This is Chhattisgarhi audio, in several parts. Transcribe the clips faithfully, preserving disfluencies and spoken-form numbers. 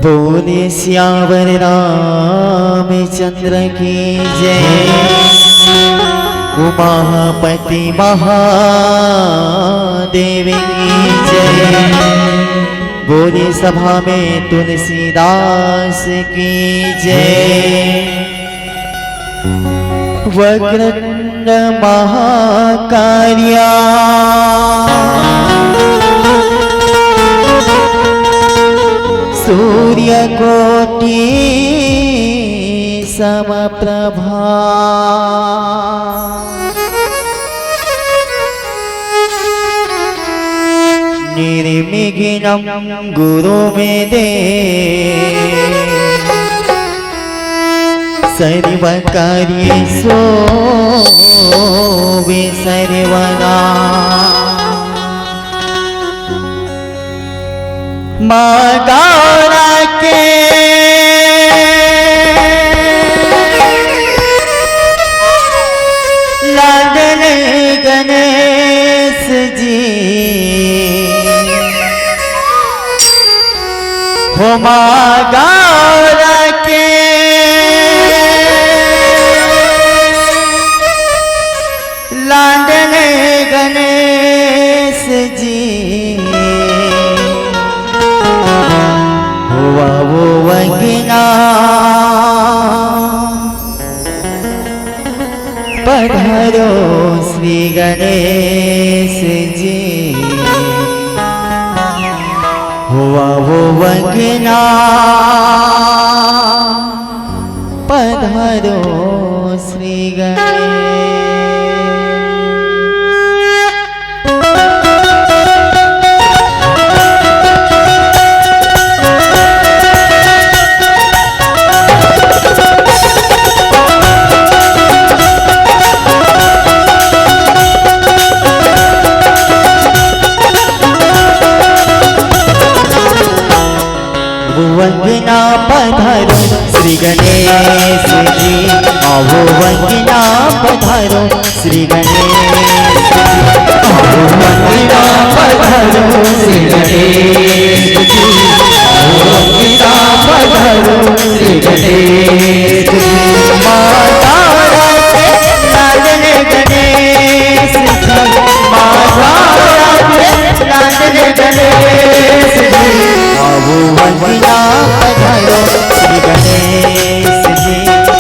बोले सियावर रामचंद्र की जय, उमापति महादेव की जय, बोले सभा में तुलसीदास की जय। वक्रतुंड महाकार्या, सूर्यकोटि समप्रभा। निर्विघ्नं कुरु मे देव, सर्वकार्येषु सर्वदा। माँ गौरा के लाडले गणेश जी, हो माँ गौरा के लाडले गणेश जी, होवा वो अंगना, पधारो श्री गणेश जी, होवा वो अंगना, पधारो श्री गणेश। अंगना पधारो श्री गणेश जी, आवो अंगना पधारो श्री गणेश जी, आवो अंगना पधारो श्री गणेश जी, आवो अंगना पधारो श्री गणेश जी। माता राधे लाडले गणेश जी, माता राधे लाडले गणेश जी, आवो अंगना पधारो श्री गणेश जी,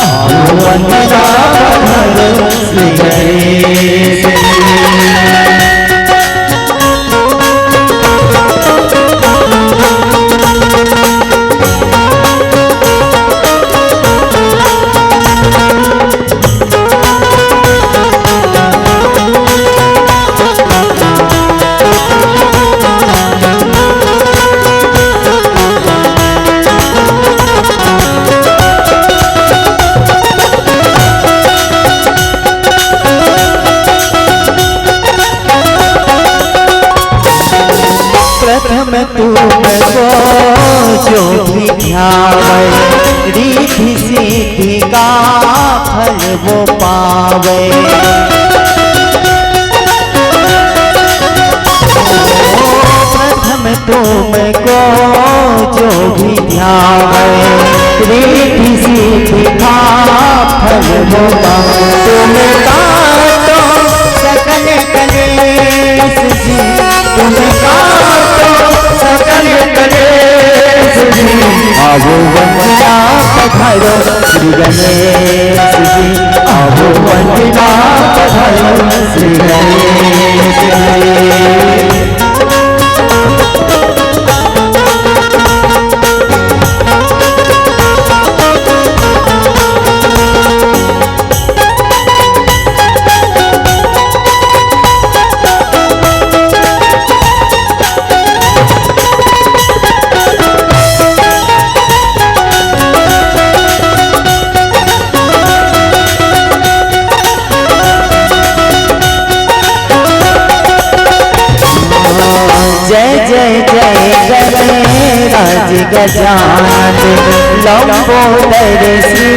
आवो अंगना पधारो श्री गणेश जी। प्रथम तुमको जो भी ध्यावे, रिद्धि सिद्धि का फल वो पावे। प्रथम तुमको जो भी ध्यावे, रिद्धि सिद्धि का फल वो पावे। तुम काटो सकल कलेश जी, तुम काटो सकल कलेश जी, आवो अंगना पधारो श्री गणेश जी, आवो अंगना पधारो श्री गणेश जी। जय जय जय गणराज गजानन, लंबोदर श्री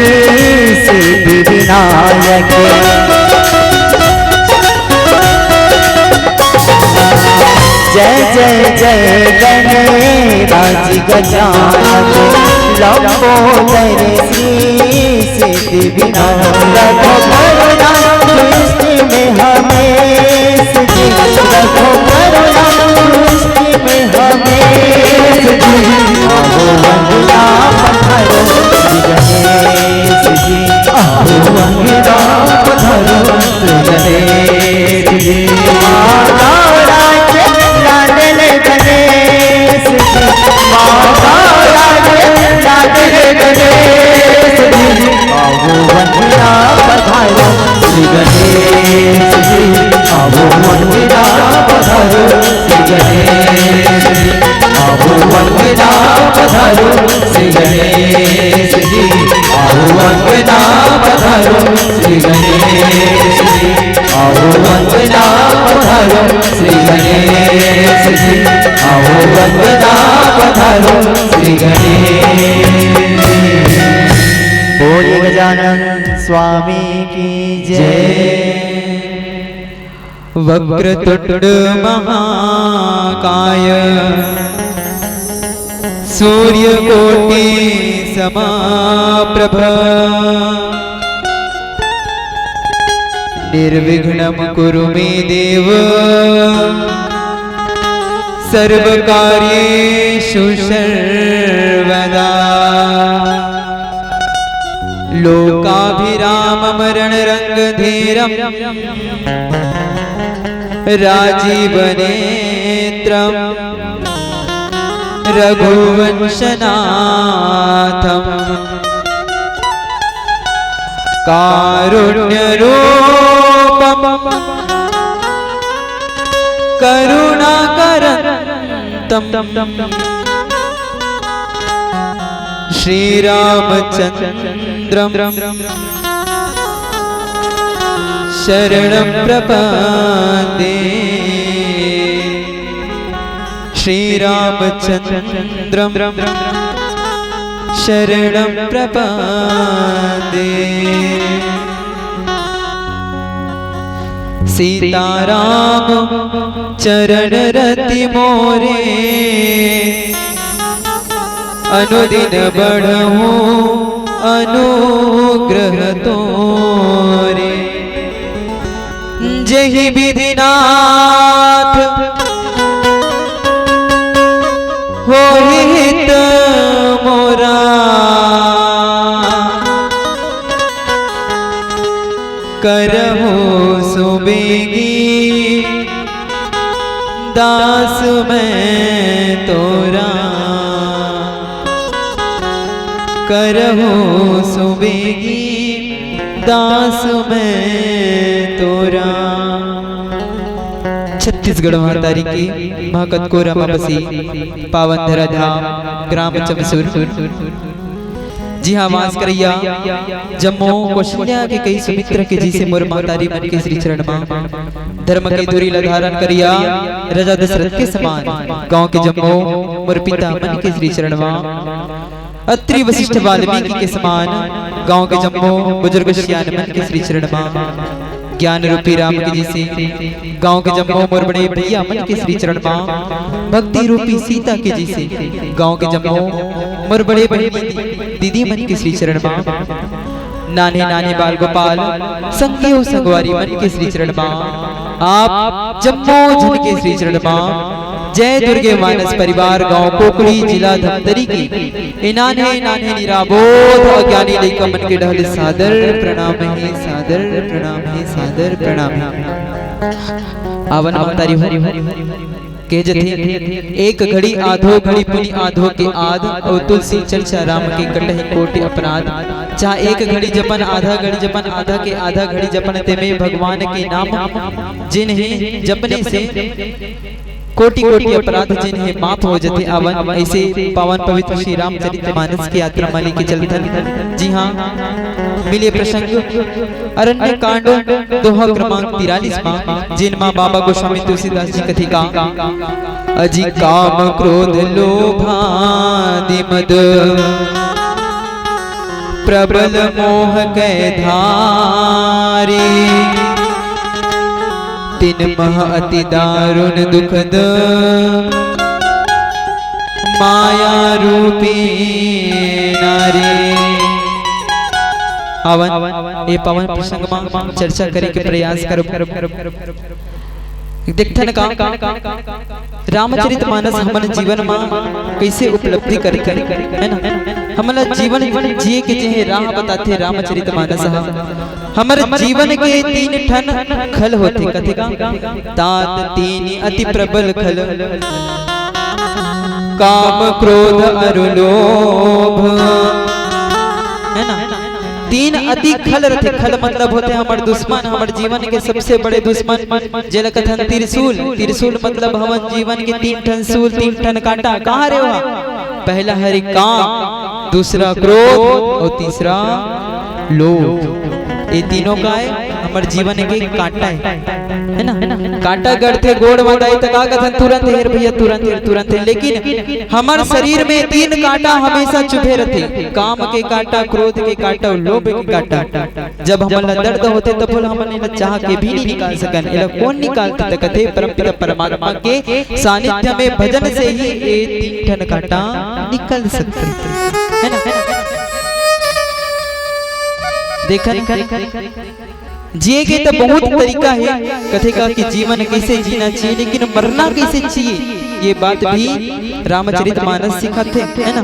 सिद्धि विनायक। जय जय जय गणराज गजानन, लंबोदर श्री सिद्धि विनायक। रखो करुणा दृष्टि में हमेश जी, रखो करुणा दृष्टि में हमेश जी। आवो अंगना पधारो श्री गणेश जी, आवो अंगना पधारो श्री गणेश जी। माता राधे लाडले गणेश जी, माता राधे लाडले गणेश जी, आवो अंगना पधारो श्री गणेश जी, आवो अंगना पधारो श्री गणेश जी, आवो अंगना पधारो श्री गणेश जी, आवो अंगना पधारो श्री गणेश जी, आवो अंगना पधारो श्री गणेश जी, आवो अंगना पधारो श्री गणेश जी। बोलिए गजानन स्वामी की जय। वक्रतुंड महाकाय सूर्यकोटि समाप्रभ। निर्विघ्नं कुरु मे देव सर्वकार्येषु सर्वदा। लोकाभिरामं रणरङ्गधीरं राजीवनेत्रं रघुवंशनाथं कारुण्यरूपं करुणाकरं तं श्रीरामचन्द्रं शरणं प्रपद्ये। श्रीरामचन्द्रं शरणं प्रपद्ये। सीताराम चरण रति मोरे, अनुदिन बढ़हु अनुग्रह तोरे। जेहि विधिनाथ होहि हित मोरा, करहु सुबेगी दास मैं तोरा, करहु सुबेगी दास मैं तोरा। छत्तीसगढ़ महतारी के महकतकोरा म बसे पावन धराधाम ग्राम चमसुर, जिहां वास करइया जम्मो कौशल्या के कही सुमित्रा के जइसे मोर महतारी मन के श्री चरण मा, धर्म के धुरी ल धारण करइया राजा दशरथ के समान गांव के जम्मो मोर पिता मन के श्री चरण मा, अत्रि वशिष्ठ वाल्मीकि के समान गांव के जम्मो बुजुर्ग सियान मन के श्री चरण मा, ज्ञान रूपी राम के जइसे गांव के जम्मो मोर बड़े भैया मन के श्री चरण मा, भक्ति रूपी सीता के जइसे गांव के जम्मो मोर बड़े बहिनी दीदी मन के श्री चरण मा, नान्हे नान्हे बाल गोपाल संगी अउ संगवारी मन के श्री चरण मा, आप जम्मो झन के श्री चरण मा, जय दुर्गे मानस परिवार गांव कोकड़ी जिला धमतरी के ए नान्हे नान्हे निराबोध अज्ञानी लइका मन के डहर ले सादर प्रणाम हे, सादर प्रणाम हे, सादर प्रणाम हे। आवन महतारी हो, कहे जथे, एक घड़ी आधो घड़ी पुनि आधो के आध, अउ तुलसी चर्चा राम के कटहि कोटि अपराध। चाहे एक घड़ी जपन, आधा घड़ी जपन, आधा के आधा घड़ी जपन, तेमे भगवान के नाम जिन हे जपने से कोटि कोटि अपराध जिन हे माफ हो जथे। आवन अइसे पावन पवित्र श्री रामचरित मानस के यात्रा मा लेके चलथन। जी हाँ, मिले प्रसंग अरण्य कांड दोहा क्रमांक तिरालीस मा, जिन मा बाबा गोस्वामी तुलसीदास जी कथे का, अजि काम क्रोध लोभादि मद प्रबल मोह कै धारी, तिन मह अति दारुण दुखद माया रूपी नारी। आवन ए पावन प्रसंग मा चर्चा करे के प्रयास करब। देखथन का रामचरित मानस हमन जीवन मा कइसे उपलब्धि करथन, है ना? हमन ला जीवन जिए के जेहे राह बताथे रामचरित मानस ह। हमर जीवन के तीन ठन खल होथे, कथे का? तात तीन अति प्रबल खल, काम क्रोध अरु लोभ, है ना? तीन अति खल रथे। खल मतलब होथे हमर दुश्मन, हमर जीवन के सबसे बड़े दुश्मन, जेला कथन त्रिशूल। त्रिशूल मतलब हमन जीवन के तीन ठन शूल, तीन ठन कांटा। कहाँ रे ओहा? पहला हरे काम, दूसरा क्रोध अउ तीसरा लोभ। ये तीनों का है हमर जीवन के कांटा है, है ना? कांटा गड़थे गोड़ मा दाई त का कथन? तुरंत हेर भैया, तुरंत हेर, तुरंत हेर। लेकिन हमर शरीर में तीन कांटा हमेशा चुभे रथे, काम के कांटा, क्रोध के कांटा अउ लोभ के कांटा। जब हमन ला दर्द होथे तब हमन एला चाह के भी नहीं निकाल सकन। एला कौन निकालथे? त कथे परमपिता परमात्मा के सानिध्य में भजन से ही ये तीन ठन कांटा निकल सकथे, है ना? देखन, जिए के त बहुत तरीका हे, कथे का कि जीवन कइसे जीना चाहिए, लेकिन मरना कइसे चाहिए, ये बात भी रामचरित मानस सिखाथे, है ना?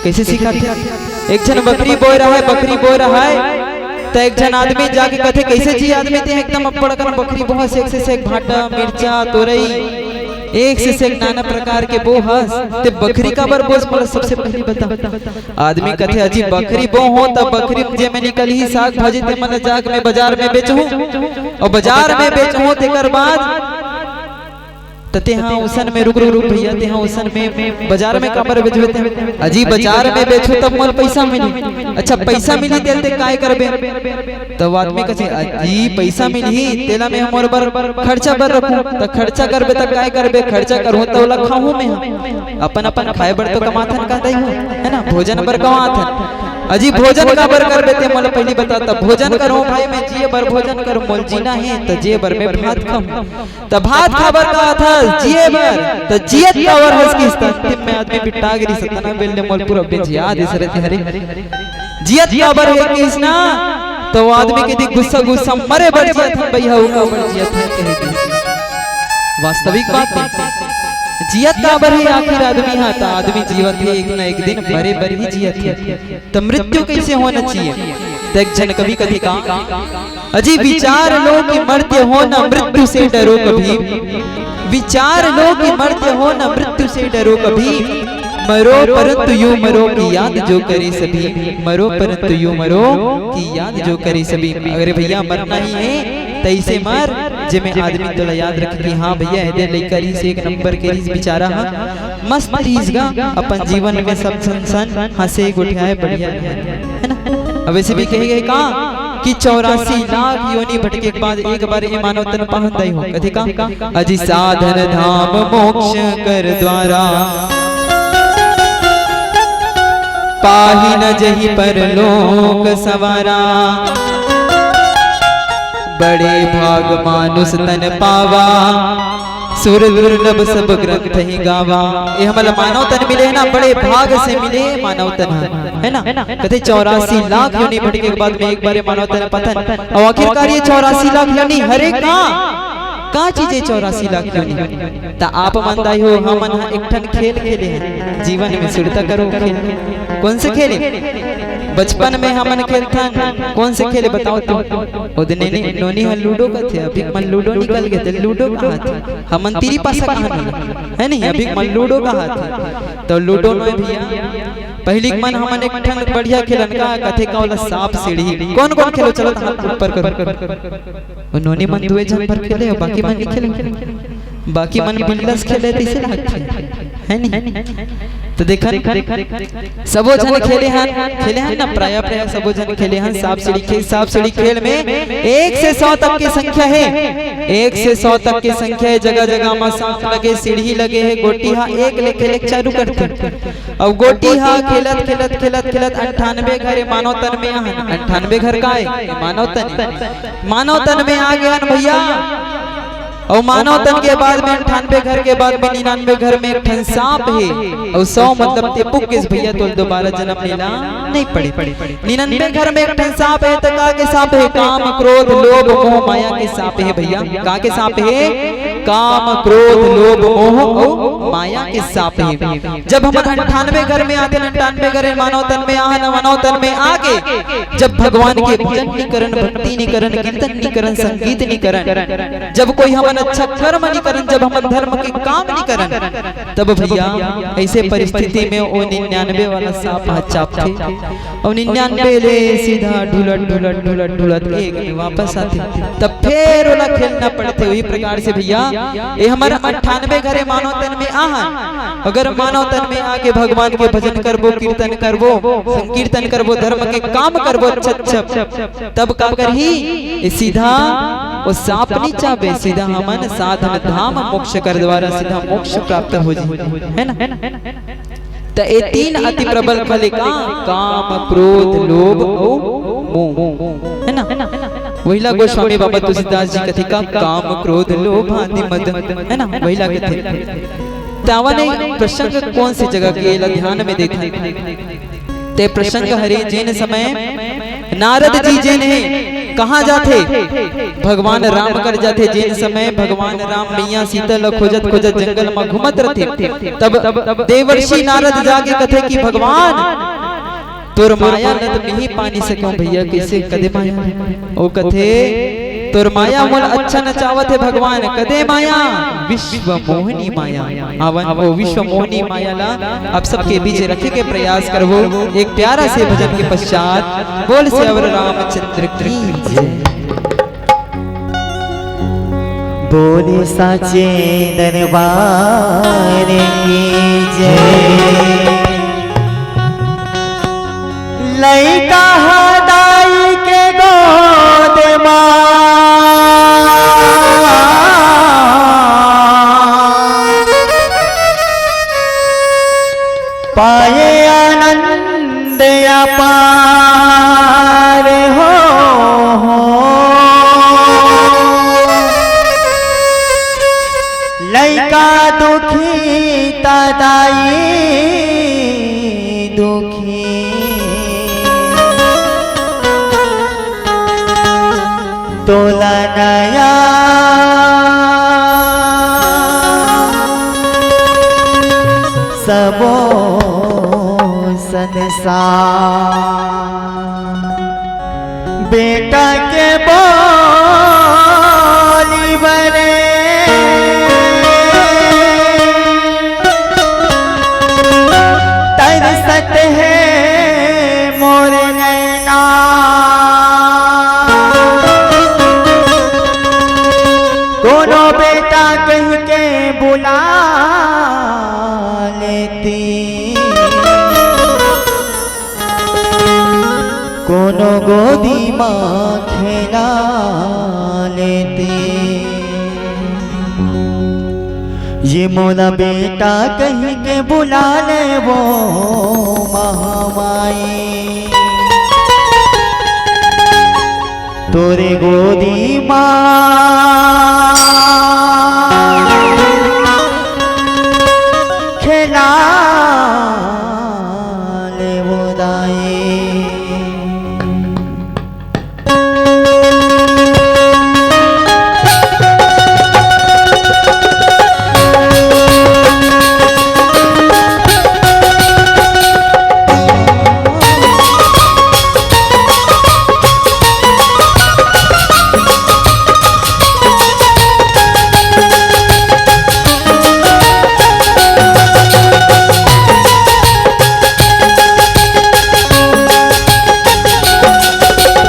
कइसे सिखाथे? एक झन बखरी बोय रहय, बखरी बोय रहय, त एक झन आदमी जाके कथे, "कइसे जी आदमी ते एकदम अब्बड़ अकन बखरी बोहस, एक से, से एक भांटा, मिर्चा, तोरई, एक से, से एक नाना प्रकार के बोहस, ते बखरी काबर बोस, मोला सबसे पहली बता।" आदमी कथे, "अजी बखरी बोहूं त बखरी म जेमे निकलही साग भाजी ते मन ल जाके मैं बाजार में बेचहूं, अउ बाजार में बेचहूं तेकर बाद त तेहा उसन में रुक, रुक, रुक भैया, तेहा उसन में बाजार में काबर बेचबे ते? अजी, बाजार में बेचहूं तब मोला पैसा मिलही। अच्छा, पैसा मिलही तेला ते काय करबे? त वो आदमी कथे, अजी, पैसा मिलही तेला मैं मोर बर खर्चा बर रखहूं। त खर्चा करबे त काय करबे? खर्चा करहूं त ओला खाहूं मैं। अपन अपन खाए बर तो कमाथन का दाई हो, है ना? भोजन बर कमाथन। अजी, भोजन काबर करबे ते मोला पहिली बता। त भोजन करहूं भाई, मैं जिए बर भोजन करहूं, मोला जीना हे त जिए बर मैं भात खाहूं। त भात खाबर कहाथस, जिए बर, त जियत काबर हस किहिस? त अंतिम में आदमी बिट्टा गे रिहिस, अतना बेर ले मोला पूरा बेंझिया देस रे ते हरे। जियत काबर हे किहिस ना? त वो आदमी कहि दिस गुस्सा गुस्सा, मरे बर जियत हन भैया, वो काबर जियत हन कहे के। वास्तविक बात हे, जियत काबर हे आखिर आदमी हा? त आदमी जीवत हे, एक ना एक दिन मरे बर ही जियत हे। त मृत्यु कैसे होना चाहिए? त एक झन कवि कथे का, अजी, विचार लो कि मर्त्य हो ना, मृत्यु से डरो कभी। विचार लो कि मर्त्य हो ना, मृत्यु से डरो कभी। मरो परंतु यूं मरो कि याद जो करे सभी। मरो परंतु यूं मरो कि याद जो करे सभी। अरे भैया, मरना ही हे, तइसे मर, जेमे आदमी तोला याद रखे कि हाँ भैया, एदे लइका रिहिस, एक नंबर के रिहिस, बेचारा हा मस्त रिहिस गा, अपन जीवन में सब झन सन हंसे, गोठियाए, बढ़िया रहे, है ना? अब वैसे भी कहे गए का कि चौरासी लाख योनि भटके के बाद एक बार ए मानव तन पाहन दाई हो। कथे का, अजी, साधन धाम मोक्ष कर द्वारा, पाहि न जहि परलोक संवारा। बड़े भाग मानुष तन पावा, सुर दुर्लभ सब ग्रंथ ही गावा। ए हमला मानव तन मिले ना, बड़े भाग से मिले मानव तन, है ना? कथे चौरासी लाख योनि भटके के बाद में एक बार ए मानव तन पाथन। अउ आखिरकार ए चौरासी लाख योनि हरे का? का चीज हे चौरासी लाख योनि? त आप मन दाई हो, हमन ह एक ठन खेल खेले हन जीवन में, सुरता करो खेल। कौन से खेल हे? बचपन में हमन खेलथन, कौन से खेल हे बताओ तो? ओदे नोनी ह लूडो कथे, अभी मन लूडो निकल गे, त लूडो कहाथे। हमन तिरी पासा कहान, है नहीं? अभी मन लूडो कहाथे। त लूडो नोहे भैया, पहिली के मन हमन एक ठन बढ़िया खेलन का कथे का, ओला सांप सीढ़ी। कौन कौन खेलो, चलो त हाथ ऊपर करो। ओ नोनी मन दुए झन भर खेले, अउ बाकी मन नइ खेले। बाकी मन बिल्लस खेले तइसे लागथे, है नी? त देखन, सबो झन खेले हन, खेले हन ना, प्रायः, प्रायः सबो झन खेले हन सांप सीढ़ी खेल। सांप सीढ़ी खेल में एक से सौ तक के संख्या हे, एक से सौ तक के संख्या हे। जगह जगह म सांप लगे, सीढ़ी लगे हे, गोटी हा एक ले खेले चालू करथे। अउ गोटी हा खेलत, खेलत, खेलत, खेलत अंठानबे घर ए मानव तन में आहन। अंठानबे घर का हे? ए मानव तन हे। मानव तन में आ गे हन भैया। अउ मानव तन के बाद में अंठानबे घर के बाद में निन्यानबे घर में एक ठन सांप हे। अउ सौ मतलब ते पुग गेस भैया, तोल दोबारा जन्म लेना नइ पड़े। निन्यानबे घर में एक ठन सांप हे, त का के सांप हे? काम, क्रोध, लोभ, मोह, माया के सांप हे भैया। का के सांप हे? काम, क्रोध, लोभ, मोह अउ माया के सांप हे। जब हमन अंठानबे घर में आथन, अंठानबे घर मानव तन में आहन, मानव तन में आके जब भगवान के भजन नइ करन, भक्ति नइ करन, कीर्तन नइ करन, संगीत नइ करन, जब कोई हमन अच्छा कर्म नइ करन, जब हमन धर्म के काम नइ करन, तब भैया अइसे परिस्थिति में ओ निन्यानबे वाला सांप ह चापथे। अउ निन्यानबे ले सीधा ढुलत, ढुलत, ढुलत, ढुलत एक में वापस आथे, तब फेर ओला खेलना पड़थे। वही प्रकार से भैया, ए हमर अंठानबे घर ए मानव तन में आहन, अगर मानव तन में आके भगवान के भजन करबो, कीर्तन करबो, संकीर्तन करबो, धर्म के काम करबो, अच्छा, अच्छा, तब का करही? ए सीधा ओ सांप नइ चाबे, सीधा हमन साधन धाम मोक्ष कर द्वारा सीधा मोक्ष प्राप्त हो जाही, है ना? त ए तीन अति प्रबल खल हे का? काम, क्रोध, लोभ अउ मोह, है ना? वहिला गोस्वामी बाबा तुलसीदास जी कथे का, काम, क्रोध, लोभ, आदि मद, है ना? वहिला कथे। त आवा नहीं, प्रसंग कौन सी जगह के, एला ध्यान में देखा। ते प्रसंग हरे, जेन समय नारद जी जेन हे, कहाँ जाथे? भगवान राम कर जाथे। जेन समय भगवान राम मैया सीता ल खोजत खोजत जंगल म घूमत रथे, तब देवर्षि नारद जाके कथे कि भगवान, तोर माया ल त मिही पानी सके भैया, कइसे कदे माया? ओ कथे, तोर माया मोला अच्छा नचावत हे भगवान, कदे माया? विश्व मोहनी माया। आवन ओ विश्व मोहनी माया ला आप सबके बीच रखे के प्रयास करबो। एक प्यारा से भजन के पश्चात बोल सियावर रामचंद्र की जय। बोले साचे दरबार की जय। लइका ह दाई के गोद मा पाए आनंद अपार हो, हो। लइका दुखी त दाई दुखी। तोला नया सबो संसार बेटा के बोली बरे तरसत हे मोर नैना। कोनो बेटा कहि के बुला लेती, कोनो गोदी मा खेला लेती। ये मोला बेटा कहि के बुला ले वो महामाई। तोरे गोदी मा खेला ले वो दाई।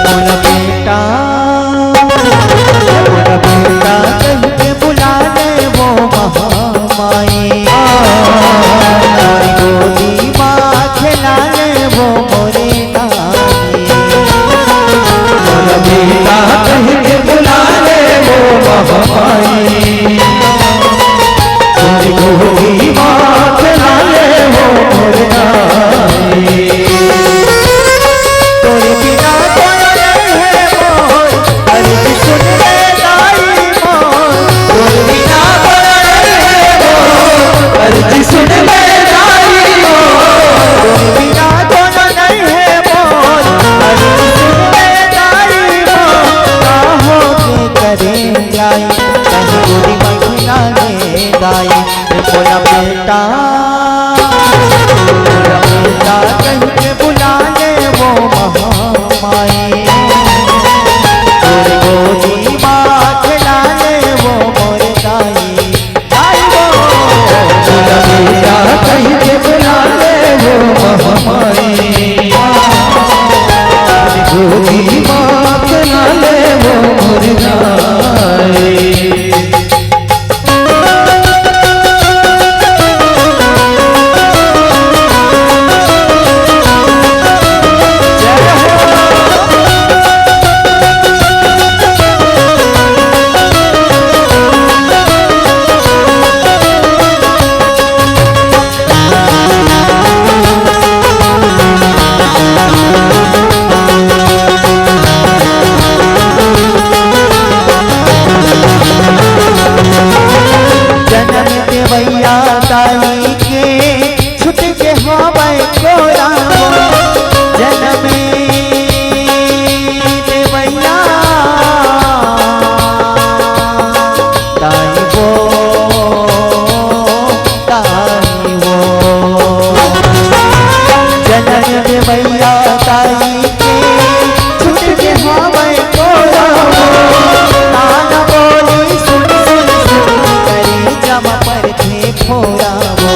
मोला बेटा, मोला बेटा कहि के बुला ले वो महामाई। मोरी गोदी मा खेला ले वो मोरे नानी। मोला बेटा कहि के बुला ले वो महामाई। तोरी गोदी मा खेला ले वो मोर दाई। तोरे बिना कोई नहीं है मोर, अरजी सुन ले दाई मोर। तोरे बिना कोई नहीं है मोर, अरजी सुन ले दाई मोर। तोरे बिना कोई नहीं है मोर, अरजी सुन ले दाई मोर। काहो के करे लाई, कहीं गोदी मा खेला ले दाई। ए मोला बेटा, मोला बेटा कहि के बुला ले वो महामाई। तोरे गोदी मा खेला ले वो मोर दाई, दाई वो। मोला बेटा कहि के बुला ले वो महामाई। तोरे गोदी मा खेला ले वो मोर दाई। जनम देवइया दाई के छूट के हवय कोरा वो। जनम देवइया दाई वो, दाई वो। जनम देवइया दाई के छूट के हवय कोरा वो। ताना बोली सुन सुन सुन के करेजा म परथे फोरा वो।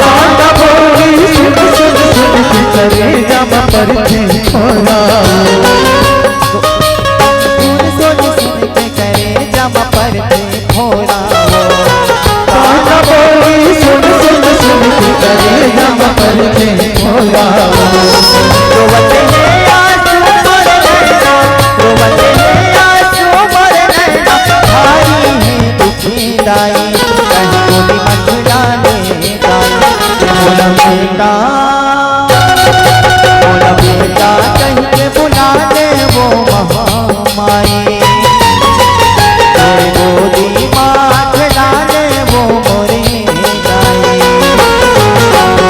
ताना बोली सुन सुन सुन के करेजा म परथे फोरा वो। सुन सुन सुन के करेजा म परथे रोवत हे आंसू मोर नैना, रोवत हे आंसू मोर नैना, भारी हे दुखी दाई, कहीं गोदी मत भुला ले दाई। मोला बेटा, मोला बेटा कहि के बुला ले वो महामाई। तोरे गोदी मा खेला ले वो मोरे दाई।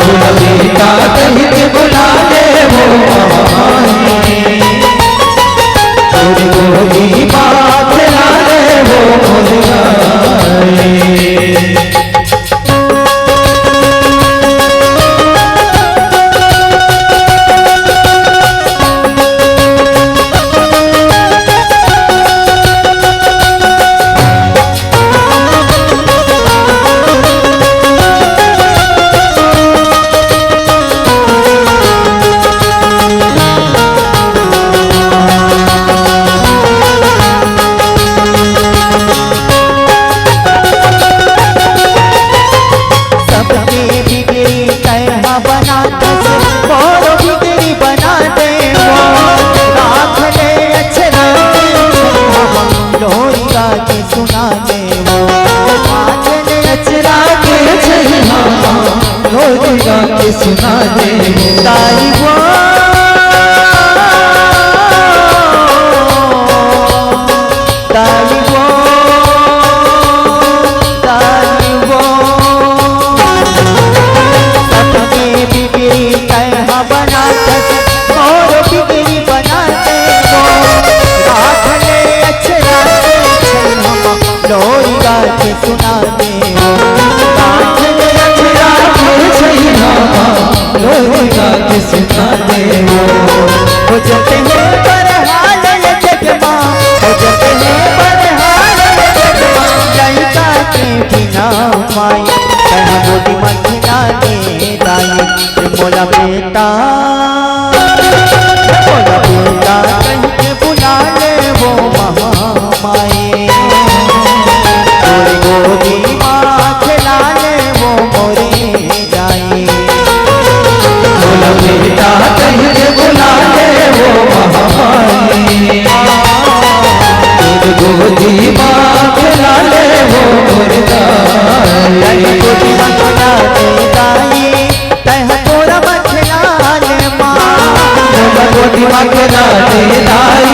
मोला बेटा कहि के बुला ले वो महामाई। तोरे गोदी मा खेला ले वो मोरे दाई। सबके बिगड़ी तैं हा बनाथस, मोरो बिगड़ी बना दे वो। राख ले अचरा के छैया, लोरी गा के सुना दे वो। राख ले अचरा के छैया, लोरी गा के सुना दे वो। ताई वो, ताई वो, ताई वो। सबके बिगड़ी तैं हा बनाथस, मोरो बिगड़ी बना दे वो। राख ले अचरा के छैया, लोरी गा के सुना दे वो। राख ले अचरा के छैया, लोरी गा के सुना दे वो। हो जते हे बरहाल ये जग मा, हो जते हे बरहाल ये जग मा, लइका के बिना माई। तैं हा गोदी मा खेला ले दाई, मोला बेटा, मोला बेटा कहि के बुला ले वो महामाई। तोरे गोदी मा खेला ले वो मोरे दाई। मोला बेटा कहि के बुला ले वो महामाई। तोरे गोदी मा खेला ले वो मोरे दाई। तैं हा गोदी मा खेला ले दाई, तैं हा कोरा मा खेला ले माँ। मोला गोदी मा खेला ले दाई,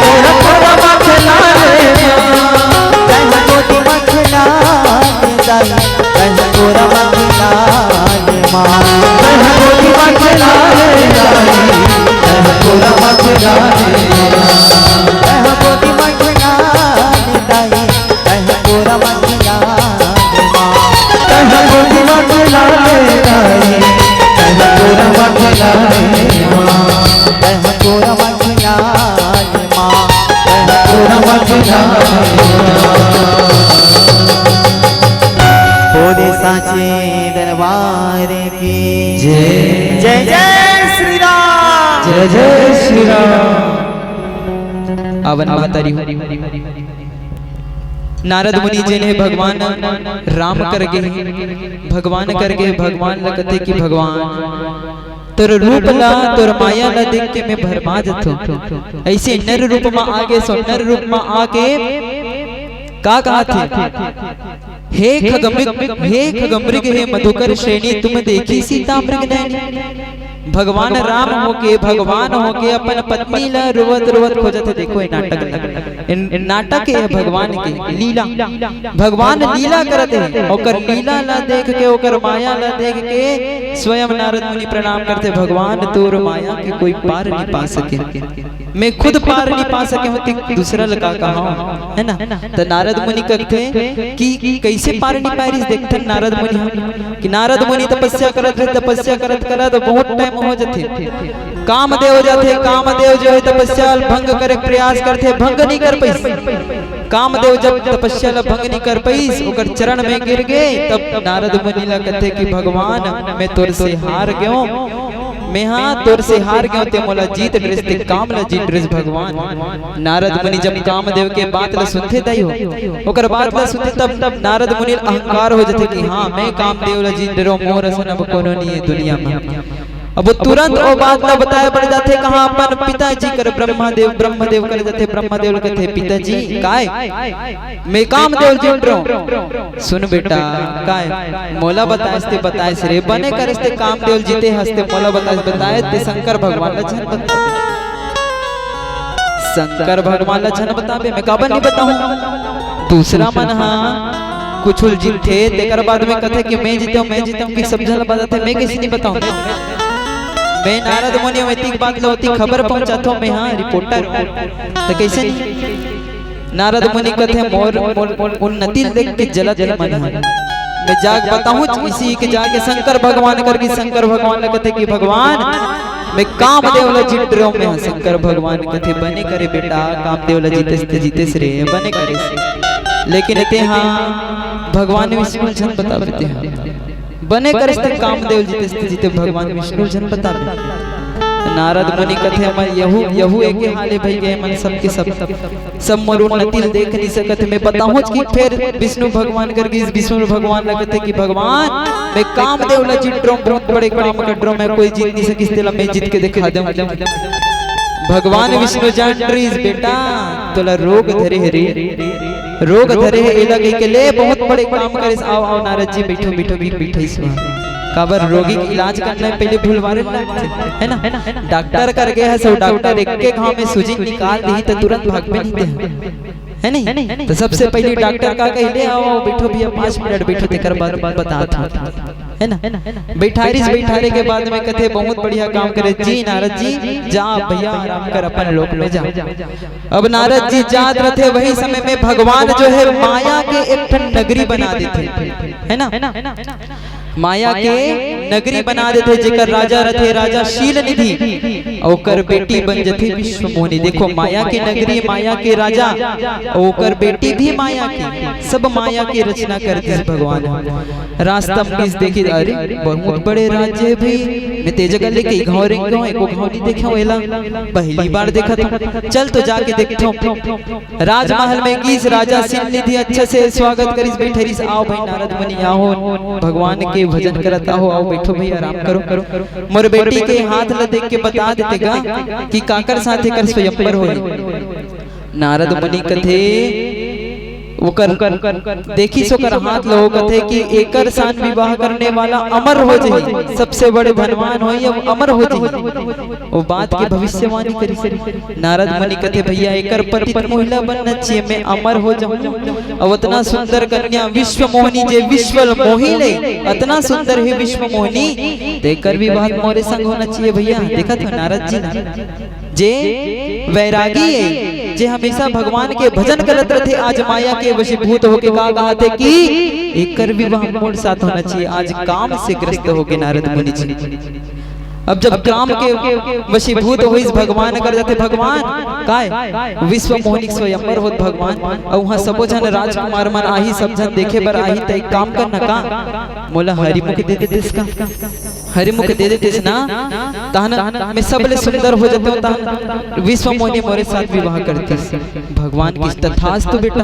तैं हा कोरा मा खेला ले माँ। तैं हा गोदी मा खेला ले दाई, तैं हा कोरा मा खेला ले माँ। तैं हा गोदी मा खेला ले दाई, तैं हा कोरा मा खेला ले माँ। तैं हा गोदी मा खेला ले दाई, तैं हा कोरा मा खेला ले माँ। तैं हा गोदी मा खेला ले दाई, तैं हा कोरा मा खेला ले माँ। तैं हा कोरा मा खेला ले माँ, तैं हा कोरा मा खेला ले माँ। बोले साचे दरबार की जय। जय जय श्री राम। जय जय श्री राम। अवन महतारी हो। नारद मुनि जेन हे भगवान राम कर गे, भगवान कर गे, भगवान ल कथे कि भगवान तोर रूप ला, तोर माया ला देख के मैं भरमा जथों। ऐसे नर रूप मा आगे सो, नर रूप मा आके का कहत हे? हे खगमृग, हे खगमृग, हे मधुकर श्रेणी, तुम देखी सीता मृग नैनी। भगवान राम होके, भगवान होके अपन पत्नी ला रोवत रोवत खोजत हे। देखो ये नाटक ला, इन, इन नाटक हे भगवान के लीला। भगवान लीला करत हे, ओकर लीला ला देख के, ओकर माया ला देख के स्वयं नारद मुनि प्रणाम करथे, भगवान तोर माया के कोई पार नहीं पा सके। मैं खुद पार नहीं पा सके हों, ते दूसरा ल का कहा, है ना? त नारद मुनि कथे कि कैसे पार नहीं पारिस। देखथन नारद मुनि ह कि नारद मुनि तपस्या करत रहे, तपस्या करत करत बहुत टाइम हो जाथे, कामदेव जाथे। कामदेव जो है तपस्या ल भंग करे के प्रयास करथे, भंग नहीं कर पाइस। कामदेव जब तपस्या ल भंग नहीं कर पाइस, ओकर चरण में गिर गे, तब नारद मुनि ला कथे कि भगवान, मैं तोर से हार गेंव, मेहा तोर से हार गेंव, ते मोला जीत डरेस, ते काम ला जीत डरेस भगवान। नारद मुनि जब कामदेव के बात ला सुनथे दाई हो, ओकर बात ला सुनथे, तब नारद मुनि ला अहंकार हो जाथे कि हाँ, मैं कामदेव ला जीत डरेंव, मोर असन अब कोनो नहीं है दुनिया में। अब वो तुरंत ओ बात ला बताए बर जाथे, कहाँ अपन पिताजी कर, ब्रह्मादेव, ब्रह्मदेव कर जाथे। ब्रह्मदेव ल कथे, "पिताजी, काय? मैं कामदेव ल जीत रहूं।" "सुन बेटा, काय? मोला बताएस ते बताएस रे, बने करेस ते कामदेव ल जीते हस ते मोला बताएस, बताए ते शंकर भगवान ल झन बता।" "शंकर भगवान ला झन बताबे, मैं काबर नहीं बताऊं? दूसरा मन हा कुछ ल जीतथे, तेकर बाद में कथे कि मैं जीतूं, मैं जीतूं, कि सब झन ला बताथे, मैं कइसे नहीं बताऊं? मैं नारद मुनि हूं, एतिक बात ला ओतिक खबर पहुंचाथों, मैं हा रिपोर्टर हूं, त कइसे नहीं?" नारद मुनि कथे, "मोर, मोर उन्नति ल देख के जलत मन हा, मैं जाके बताहूं, इसी के जाके शंकर भगवान कर गिस।" शंकर भगवान ला कथे कि, "भगवान, मैं कामदेव ला जीत रहूं, मैं हा।" शंकर भगवान कथे, "बने करे बेटा, कामदेव ला जीतेस ते जीतेस रे, बने करेस, लेकिन एते हा भगवान विष्णु ल झन बताबे ते हा, बने करेस ते कामदेव ल जीतेस ते जीते, भगवान विष्णु ल झन बताबे।" नारद मुनि कथे, "मैं यहू, यहू एके हाले भई गे मन सबके सब।" सब मोर उन्नति ल देख नहीं सकत हे। मैं बताहूंच कि फेर विष्णु भगवान कर गिस, विष्णु भगवान ला कथे कि, "भगवान, मैं कामदेव ला जीत रहूं, बहुत बड़े काम कर रहूं, मैं कोई जीत नहीं सकिस, तेला मैं जीत के दिखा दूं।" भगवान विष्णु जान रहिस, "बेटा, तोला रोग धरे हे रे, रोग धरे हे।" एला कहि के, "ले, बहुत बड़े काम करेस, आओ, आओ नारद जी, बैठो, बैठो।" कि बैठे सुहा, काबर रोगी के इलाज करना है, पहले भुलवारे लगथे, है ना? डॉक्टर कर गए है, सब डॉक्टर एक के घाव में सूजी निकाल दी तो तुरंत भाग में नहीं दे। है नहीं? तो सबसे पहले डॉक्टर का कही, "ले आओ, बैठो भैया, पाँच मिनट बैठो, तेकर बाद बतात हूँ।" है ना? बैठारिस, बैठारे के बाद में कथे, "बहुत बढ़िया काम करे जी नारद जी, जा भैया, आराम कर, अपन लोक में जा।" अब नारद जी जात रथे, वही समय में भगवान जो है माया के एक ठन नगरी बना देथे, है ना? माया के नगरी बना देथे, जेकर राजा रथे राजा शील निधि, अउ ओकर बेटी बन जथे विश्व मोहिनी। देखो, माया के नगरी, माया के राजा, अउ ओकर बेटी भी माया के, सब माया के रचना कर दिस भगवान ह। रास्ता म गिस, देखिस, "अरे, बहुत बड़े राज्य हे भाई, मैं ते जगह ले कई घाव रेंगे हंव, एको घाव नहीं देखे हंव एला, पहली बार देखत हंव, चल तो जाके देखथंव।" राजमहल में गिस, राजा शील निधि अच्छा से स्वागत करिस, बैठरिस, "आओ भाई नारद मुनि, आओ, भगवान के भजन करत आहो, आओ बैठो भाई, आराम करो, करो।" मोर बेटी के हाथ ल देख के बता देते गा कि काकर साथ एकर स्वयंवर होही। नारद मुनि कथे, ओकर देखिस ओकर हाथ ल, ओ कथे कि एकर सान विवाह करने वाला अमर हो जाही, सबसे बड़े धनवान होही, अब अमर हो जाही। ओ बात के भविष्यवाणी करिस। नारद मुनि कथे, "भैया, एकर पति त मोहिला बनना चाहिए, मैं अमर हो जाऊं। अब अतना सुंदर कन्या विश्व मोहिनी, जे विश्व मोही ले, अतना सुंदर हे विश्व मोहिनी, तेकर विवाह मोरे संग होना चाहिए भैया।" देखत हो नारद जी ना, जे वैरागी हे, जे हमेशा भगवान के भजन करत रथे, आज माया के वशीभूत होके का कहत हे कि एकर विवाह मोर साथ होना चाहिए। आज काम से ग्रस्त होके नारद मुनि जी, अब जब काम के वशीभूत होइस, भगवान कर जाथे, "भगवान, काय? विश्व मोहिनी के स्वयंवर होत भगवान, अउ उहाँ सबो झन राजकुमार मन आही, सब झन देखे बर आही, त एक काम करना का, मोला हरिमुख दे देतेस का? हरिमुख दे देतेस ना, तहन मैं सबले सुंदर हो जातेंव, तहन विश्व मोहिनी मोरे साथ विवाह करतिस।" भगवान कहिस, "तथास्तु बेटा,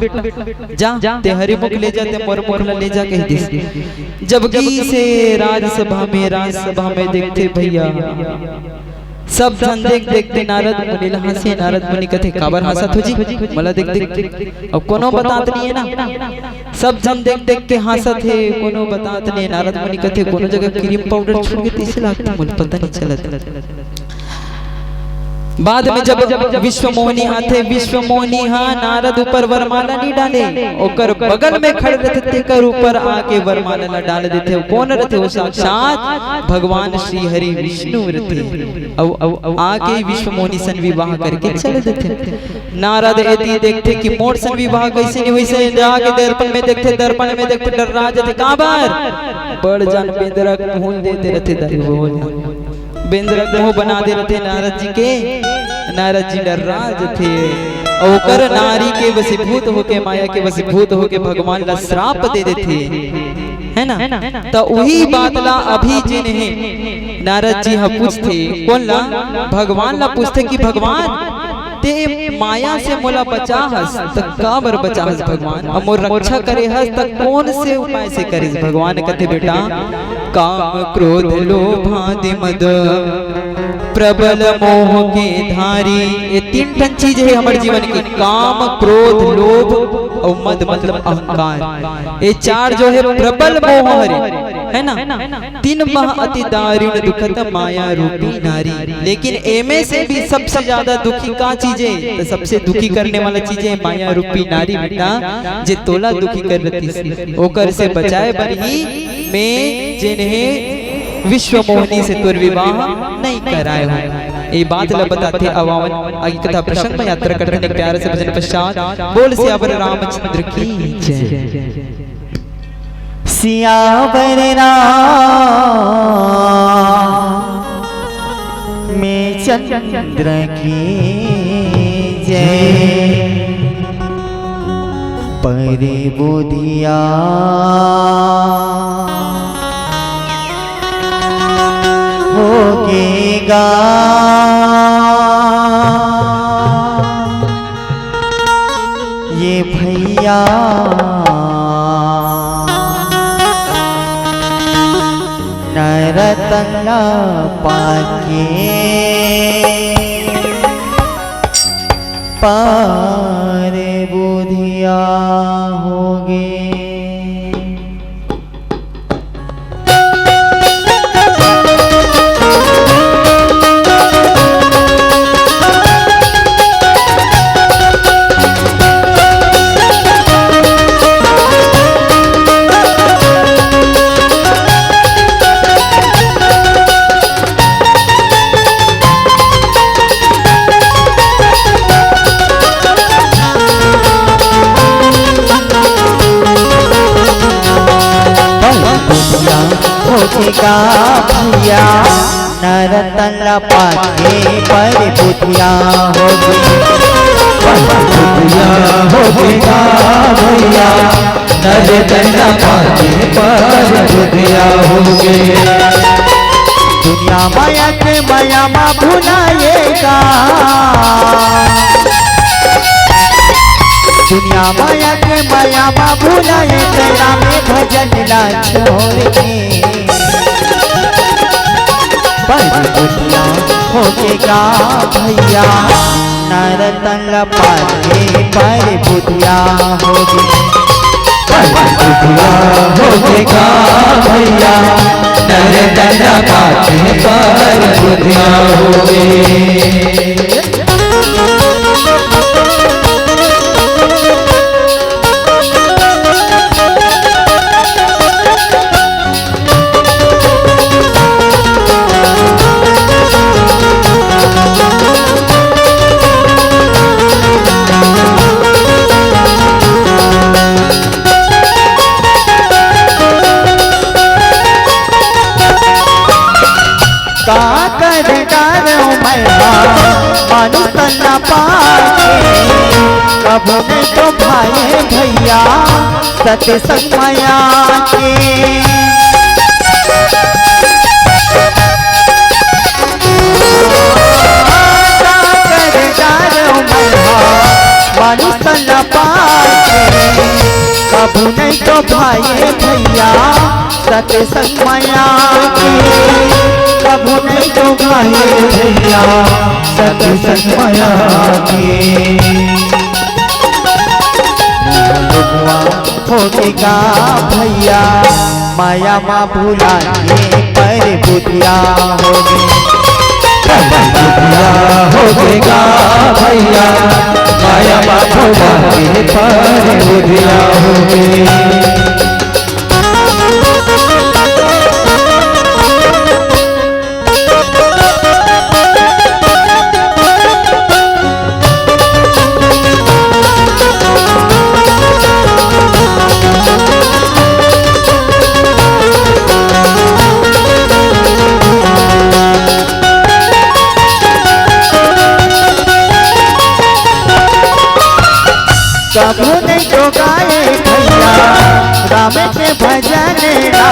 जा, ते हरिमुख ले जा, ते मोर मुख ला ले जा," कहि दिस। जब गिस राजसभा में, राजसभा में देखथे भैया, सब झन देख देख के नारद मुनि ला हंसे। नारद मुनि कथे, "काबर हंसत हो जी? मोला देख देख।" अब कोनो बतात नहीं हे ना, सब झन देख देख के हंसत हे, कोनो बतात नहीं हे। नारद मुनि कथे, "कोनो जगह क्रीम पाउडर छूट गे, तइसे लागथे, मोला पता नहीं चलत।" बाद में जब विश्व मोहिनी आथे, विश्व मोहिनी हा नारद ऊपर वरमाला नहीं डाले, ओकर बगल में खड़े रथे, तेकर ऊपर आके वरमाला ला डाल देथे। कोन रथे? वो साक्षात भगवान श्री हरि विष्णु रथे। अउ, अउ, अउ आके विश्व मोहिनी सन विवाह करके चल देथे। नारद एती देखथे कि मोर सन विवाह कइसे नहीं होइस, जाके दर्पण में देखथे, दर्पण में देखथे, डर्रा जथे। काबर? बड़ जान बेंदरा के मुंह देते रथे दाई बोल। बेंदरा के मुंह बना दे रथे नारद जी के। नारद जी डर्रा जथे। अउ ओकर नारी के वशीभूत होके, माया के वशीभूत होके भगवान ला श्राप दे देथे, है ना? त उही बात ला अभी जेन हे, नारद जी ह पूछथे, कोन ला? भगवान ला पूछथे कि भगवान, ते माया से मोला बचा हस, त काबर बचा हस भगवान? अउ मोर रक्षा करे हस, त कोन से उपाय से करिस? भगवान कथे, बेटा, काम क्रोध लोभादि मद प्रबल मोह के धारी। ये तीन ठन चीज हे हमर जीवन के, काम, क्रोध, लोभ अउ मद, मतलब अहंकार। ये चार जो हे प्रबल मोह हरे, है ना? तीन महा अति दारुण दुखत माया रूपी नारी। लेकिन एमे से भी सबसे ज्यादा दुखी का चीज हे? तो सबसे दुखी करने वाला चीज हे माया रूपी नारी बेटा, जे तोला दुखी कर रतिस। ओकर से बचाए बर ही में जेन हे विश्व मोहनी से तोर विवाह नहीं कराए हो। ये बात ला बताथे अवावन आगे कथा प्रसंग में यात्रा करते हैं। प्यारे से भजन पश्चात बोल सियावर रामचंद्र की जय। सियावर राम में चंद्र की जय। परे बुधिया होगे गा ये भैया, नरतन ला पाके पर बुधिया होगे। बुधिया होगे गा भैया, नरतन ला पाके पर बुधिया होगे। पर बुधिया होगे गा भैया, नरतन ला पाके पर बुधिया होगे। दुनिया माया के माया मा भुलाए गा। दुनिया माया के माया मा भुलाए तेरा में भजन ला छोड़ के। पर बुधिया होगे गा भैया, नरतन ला पाके पर बुधिया होगे। पर बुधिया होगे गा भैया, नरतन ला पाके पर बुधिया होगे। का कर डारंव मैं हा मानुष तन ला पाके, कभू नहीं तो भाए भैया सत्संग माया के। का कर डारंव मैं हा मानुष तन ला पाके, कभू नहीं तो भाए भैया सत्संग माया के। कभू नहीं तो भाए भैया सत्संग माया के। मोह लोभवा होगे गा भैया, माया मा भुला के पर बुधिया होगे। पर बुधिया होगे गा भैया, माया मा भुला के पर बुधिया होगे। कभू नहीं तो गाए भैया राम के भजन ला,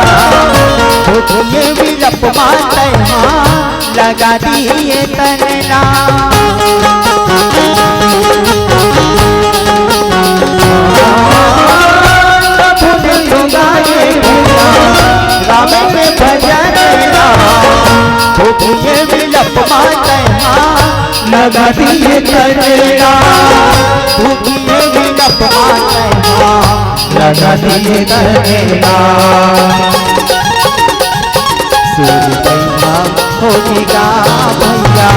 भुधिया विलप मा तैं हा लगा दिहे तन ला। कभू नहीं तो गाए भैया राम के भजन भूखिए विलप मा तैं हा लगा दिए तनेला, भूखिए विलप मा तैं हा लगा दिए तनेला। सुर भैया होगे गा भैया,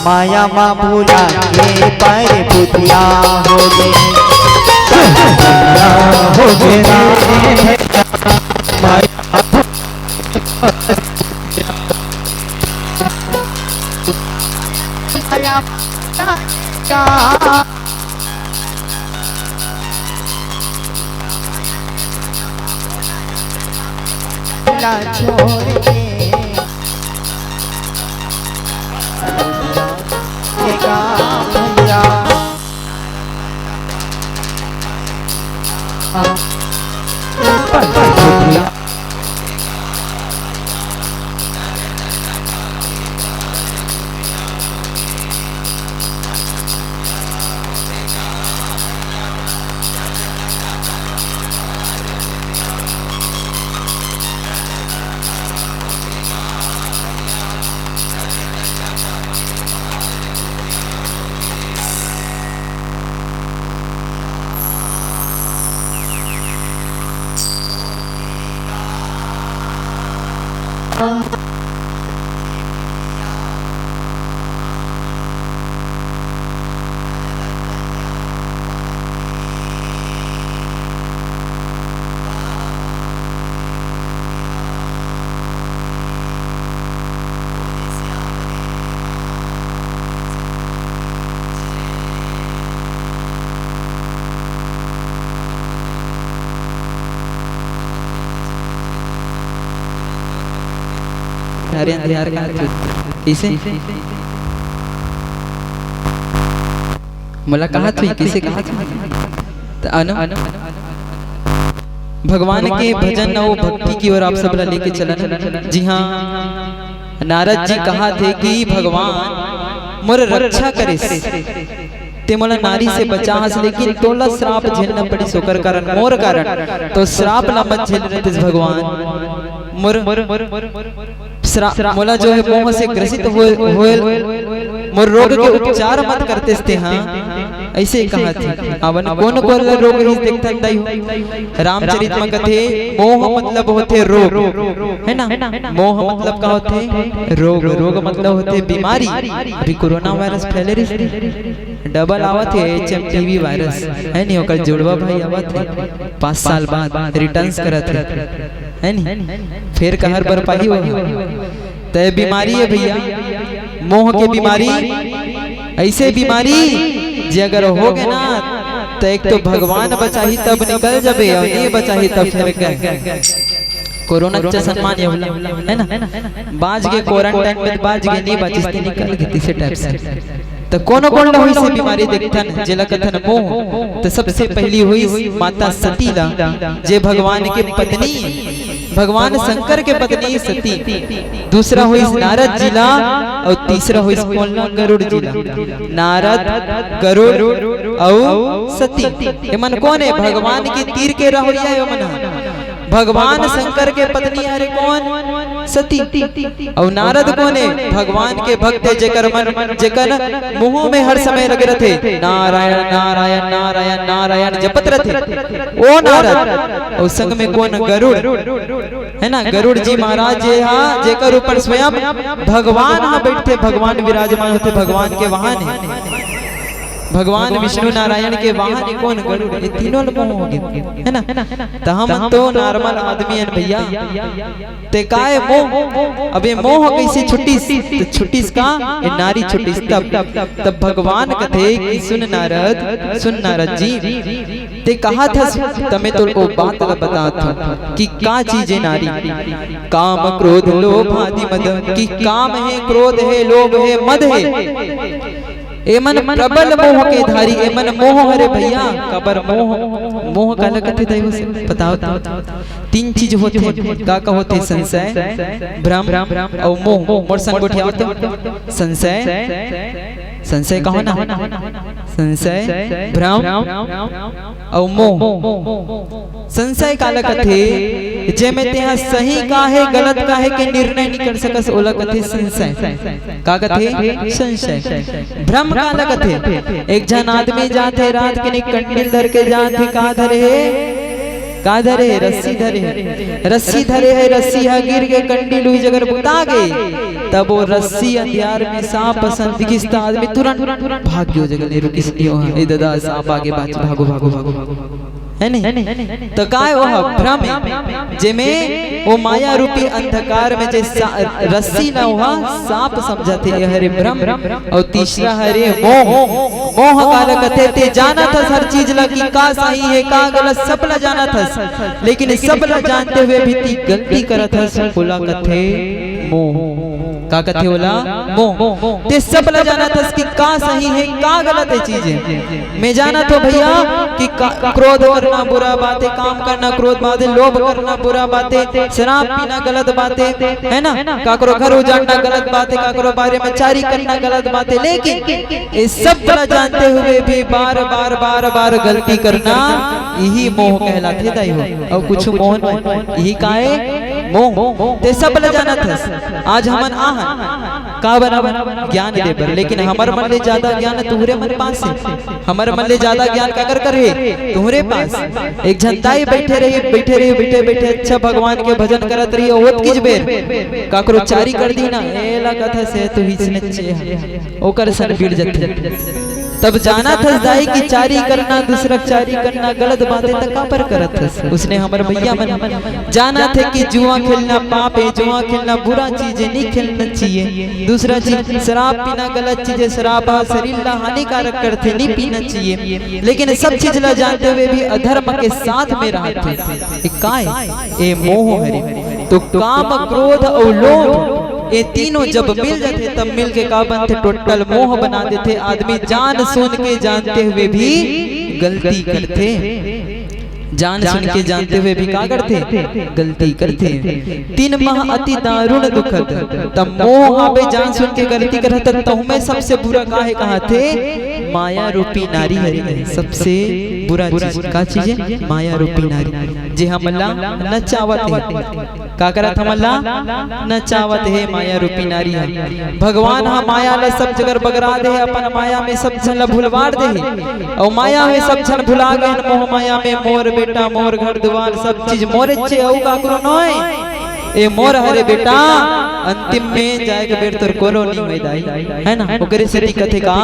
माया मा भुला के पर बुधिया होगे। भैया होगे रे भैया, माया अरे अंधियार कहा तू? इसे? मोला कहा तू? किसे कहा तू? त अनु? भगवान के भजन अउ भक्ति की ओर आप सब ला लेके चलन। जी हाँ, नारद जी कहा थे कि भगवान मोर रक्षा करिस, ते मोला नारी से बचाहस, लेकिन तोला श्राप झेलना पड़िस, ओकर कारण, मोर कारण। तो श्राप ला मत झेल रहे भगवान, मोर श्रा-, मोला जो है मोह से ग्रसित होए, होए, मोर रोग के उपचार मत करतेस ते, हाँ, ऐसे कहा थे। अवन कोन कोन ला रोग रहिस देखथन दाई हो। रामचरित में कथे, मोह मतलब होथे रोग, है ना? मोह मतलब का होथे? रोग। रोग मतलब होथे बीमारी। अभी कोरोना वायरस फैले रहिस, डबल आवत हे H M P V virus, है नी? ओकर जुड़वा भाई आवत हे पाँच साल बाद, रिटर्न्स करत हे, है नी? फेर कहर बर पाही वो। तय बीमारी है भैया, मोह के बीमारी, ऐसे बीमारी जे अगर हो गए ना, तो एक तो भगवान बचाही तब निकल जाबे, और नहीं बचाही तब फिर गए। कोरोना के चश्मा ये होला, है ना? बाज के क्वारंटाइन में बाज के नहीं बाचिस ते निकल गए इसे टाइप से। तो कोनो कोन ला होइसे बीमारी देखथन, जेला कथन मोह, तो सबसे पहली होइस माता सती ला, जे भगवान के पत्नी, भगवान शंकर के पत्नी सती। दूसरा होइस नारद जी ला, और तीसरा होइस कोन ला? गरुड़ जी ला। नारद, गरुड़ अउ सती, ये मन कोन है? भगवान के तीर के रहोइया है मन ह। भगवान शंकर के पत्नी हरे कोन? सती। अउ नारद कोन है? भगवान के भक्त है, जेकर मन, जेकर मुंह में हर समय लगे रहथे, नारायण, नारायण, नारायण, नारायण जपत रहथे, ओ नारद। अउ संग में कोन? गरुड़, है ना? गरुड़ जी महाराज जे हा, जेकर ऊपर स्वयं भगवान हा बैठथे, भगवान विराजमान होथे, भगवान के वाहन है। भगवान विष्णु नारायण के वाहन है कोन? गरुड़। ये तीनों ल मोह हो गए, है ना? तो हम तो नॉर्मल आदमी हन भैया, ते काय मोह? अबे मोह कैसे छुटिस? तो छुटिस का? ये नारी छुटिस तब। तब भगवान कथे कि सुन नारद, सुन नारद जी, ते कहा था, तमे तो ओ बात ला बतात हूँ कि का चीज है नारी। काम क्रोध लोभ आदि मद, कि काम है, क्रोध है, लोभ है, मद है, एमन प्रबल मोह के धारी, एमन मोह हरे भैया। कबर मोह, मोह काला कथे दइव से बताओ तो। तीन चीज होथे। का का होथे? संशय, भ्रम अउ मोह। मोर संग गोठियाव तो। संशय, संशय कहो ना। संशय, भ्रम अउ मोह। संशय काला कथे? जेमे तेहा सही का हे, गलत का हे के निर्णय नइ कर सकस, ओला कथे संशय। का कथे? संशय। भ्रम काला कथे? एक झन आदमी जात हे, रात के ने कंडील धर के जात हे, का धरे हे? का धरे हे? रस्सी धरे हे। रस्सी धरे हे, रस्सी ह गिर के कंडील उही जगह बुता गे। तब वो रस्सी अंधियार में सांप असन दिखिस त आदमी तुरंत भाग गे ओ जगह, नइ रुकिस, नइ ओ हा, ए ददा, सांप आगे, बाच, भागो, भागो, भागो, भागो। है नहीं? तो काय वो ह? भ्रम हे, जेमे वो माया रूपी अंधकार में जे सा-, रस्सी ला वो ह सांप समझत हे, ये हरे भ्रम। अउ तीसरा हरे मोह। मोह काला कथे? ते जानत हस हर चीज ला कि का सही हे, का गलत, सब ला जानत हस, लेकिन सब ला जानते हुए भी ती गलती करत हस, ओला कथे मोह। का कथे ओला? मोह। ते सब ला जानत हस कि का सही हे, का गलत हे चीज हे। मैं जानत हों भैया कि का-, क्रोध करना बुरा बात हे, काम करना क्रोध बात हे, लोभ करना बुरा बात हे, शराब पीना गलत बात हे, है ना? काकरो घर उजाड़ना गलत बात हे, काकरो बारे में चारी करना गलत बात हे, लेकिन ये सब ला जानते हुए भी बार, बार, बार, बार गलती करना, यही मोह कहलाथे दाई हो। अउ कुछ मोह नहीं, यही काय? मोह। ते सब ला जानत हस। आज हमन आहन का बर? ज्ञान दे बर, लेकिन हमर मन ले ज्यादा ज्ञान तुहरे मन पास हे, हमर मन ले ज्यादा ज्ञान काकर कर हे? तुहरे पास। एक झन दाई बइठे रही, बइठे रही, बइठे बइठे अच्छा भगवान के भजन करत रही, अउ ओतकीच बेर काकरो चारी कर दी ना, एला कथस हे तो हिचनच्चे हे, ओकर सन बिड़ जथे। तब जानत हस दाई कि चारी करना, दूसरा चारी करना गलत बात हे, त काबर करत हस? उसने हमर भैया मन जानत हे कि जुआ खेलना पाप हे, जुआ खेलना बुरा चीज हे, नहीं खेलना चाहिए। दूसरा चीज, शराब पीना गलत चीज हे, शराब ह शरीर ला हानिकारक करथे, नहीं पीना चाहिए। लेकिन सब चीज ला जानते हुए भी अधर्म के साथ में रहत हे। ये काय? ये मोह हरे। तो काम, क्रोध अउ लोभ, ये तीनों जब मिल जाथे, तब मिल के का बनथे? टोटल मोह बना देथे। आदमी जान सुन के, जानते हुए भी गलती करथे। जान सुन के, जानते हुए भी का करथे? गलती करथे। तीन महा अति दारुण दुखद। त मोह हावे, जान सुन के गलती करत, तहूँ में सबसे बुरा का हे कहाथे? माया रूपी नारी हरे। सबसे बुरा चीज का चीज हे? माया रूपी नारी, जे हमन ला नचावत हे। का करत हमन ला? नचावत हे माया रूपी नारी ह। भगवान ह माया ल सब जगह बगरा दे हे, अपन माया में सब झन ल भुलवार दे हे। अउ माया में सब झन भुला गे हन, मोह माया में। मोर बेटा, मोर घर दुवार, सब चीज मोरेच्चे, अउ काकरो नोय। ए मोर हरे बेटा, अंतिम में जाए के बेर तोर कोनो नी होय दाई, है ना? ओकरे सेती कथे का,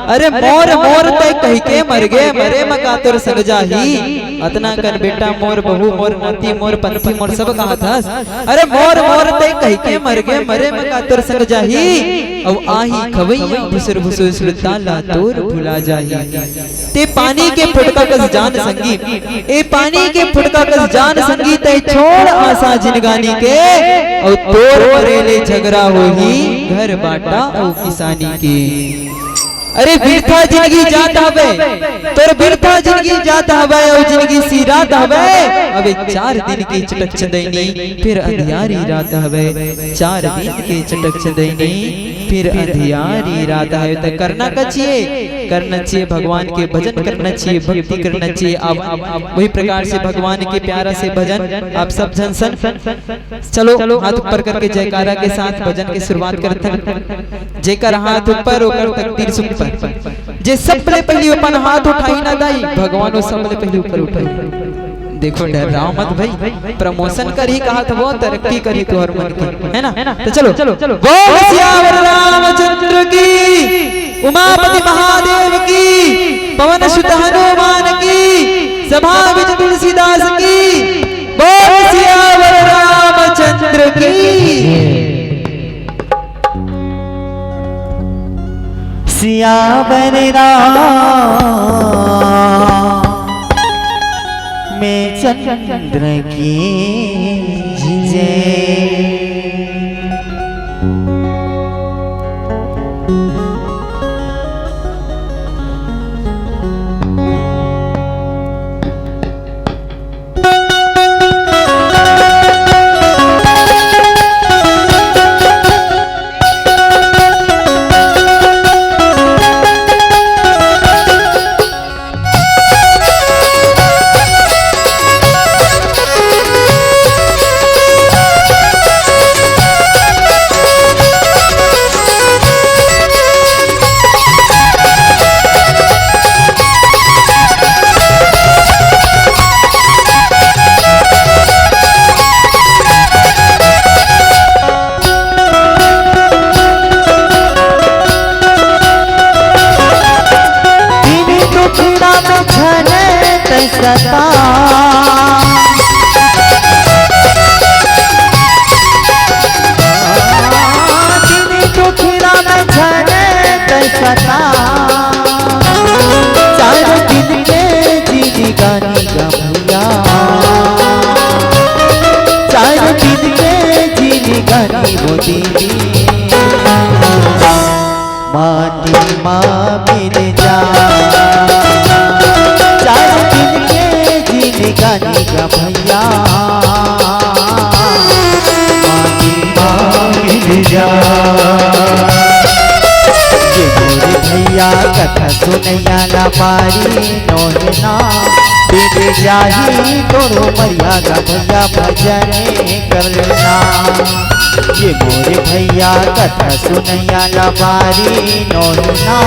अरे मोर, मोर तैं कहिके मर गे, मरे म का तोर संग जाही? अतना कन बेटा, मोर बहू, मोर नाती, मोर पंथी, मोर सब कहत हस। अरे मोर, मोर तैं कहिके मर गे, मरे म का तोर संग जाही? अउ आही खवैया भुसुर भुसुर सुरता ला तोर भुला जाही। ते पानी के फुटका कस जान संगी, ए पानी के फुटका कस जान संगी, तैं छोड़ आसा जिनगानी के, अउ तोर मरे ले झगरा होही घर बाटा अउ किसानी के। अरे बिरथा जिनगी जात हवे, तोर बिरथा जिनगी जात हवे, अउ जिनगी सिरात हवे। अबे चार दिन के चटक चंदैनी, फिर अंधियारी रात हवे। चार दिन के चटक चंदैनी, फिर अंधियारी रात हवे। त करना का चाहिए? करना चाहिए, भगवान के भजन करना चाहिए, भक्ति करना चाहिए। आप वही प्रकार से भगवान के प्यारा से भजन आप सब झन सन चलो, हाथ ऊपर करके जयकारा के साथ भजन के शुरुआत करत हन। जेकर हाथ ऊपर, ओकर तकदीर सुपर। जे सबले पहिली अपन हाथ उठाही ना दाई, भगवान वो सबले पहिली ऊपर उठाही। देखो, डर्राव मत भाई, promotion करही कहात हवं, तरक्की करही तुंहर मन के, है ना? त चलो, बोल सियावर रामचंद्र की, उमापति महादेव की, पवन सुत हनुमान की, सभा विज तुलसीदास की। बोल सियावर रामचंद्र की। सियावर राम में चंद्र की जय। सता। दिन दुखिला में झने तै सता। चार दिन के जिनगानी गा भैया, चार दिन के जिनगानी वो दीदी। माटी मा मिल जा। चार दिन के जिनगानी गा भैया, माटी मा मिल जा। ये मोरे भैया कथा सुनैया ला बारी नोहे ना, बीत जाही तोरो मरिया गा भैया भजन कर लेना। ये मोरे भैया कथा सुनैया ला बारी नोहे ना,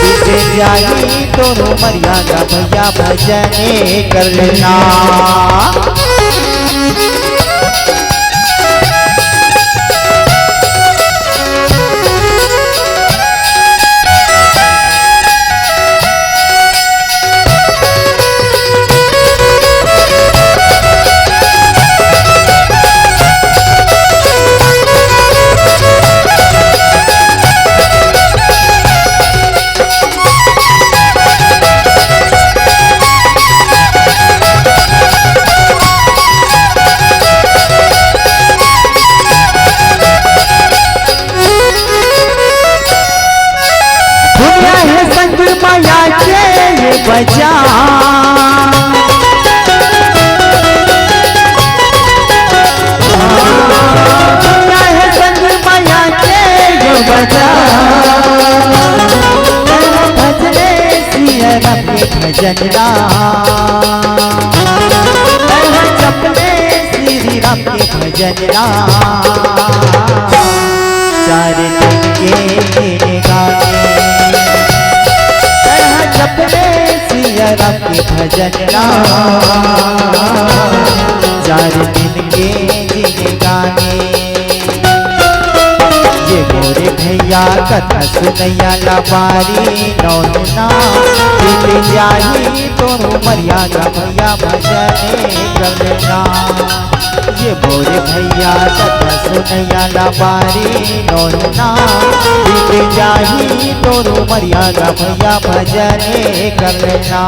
बीत जाही तोरो मरिया गा भैया भजन कर लेना। दुनिया हे संग माया के ये बजा। दुनिया हे संग माया के ये बजा। भजने सिया राम के भजन ला। जपने श्री राम के भजन ला। चार दिन के जिनगानी, जपने सिया राम के भजन ला। चार दिन के जिनगानी। ये मोरे भैया कथा सुनैया ला बारी नोहे ना, बीत जाही तोरो मरिया गा भैया भजन कर लेना। ये मोरे भैया कथा सुनैया ला बारी नोहे ना, बीत जाही तोरो मरिया गा भैया भजन कर लेना।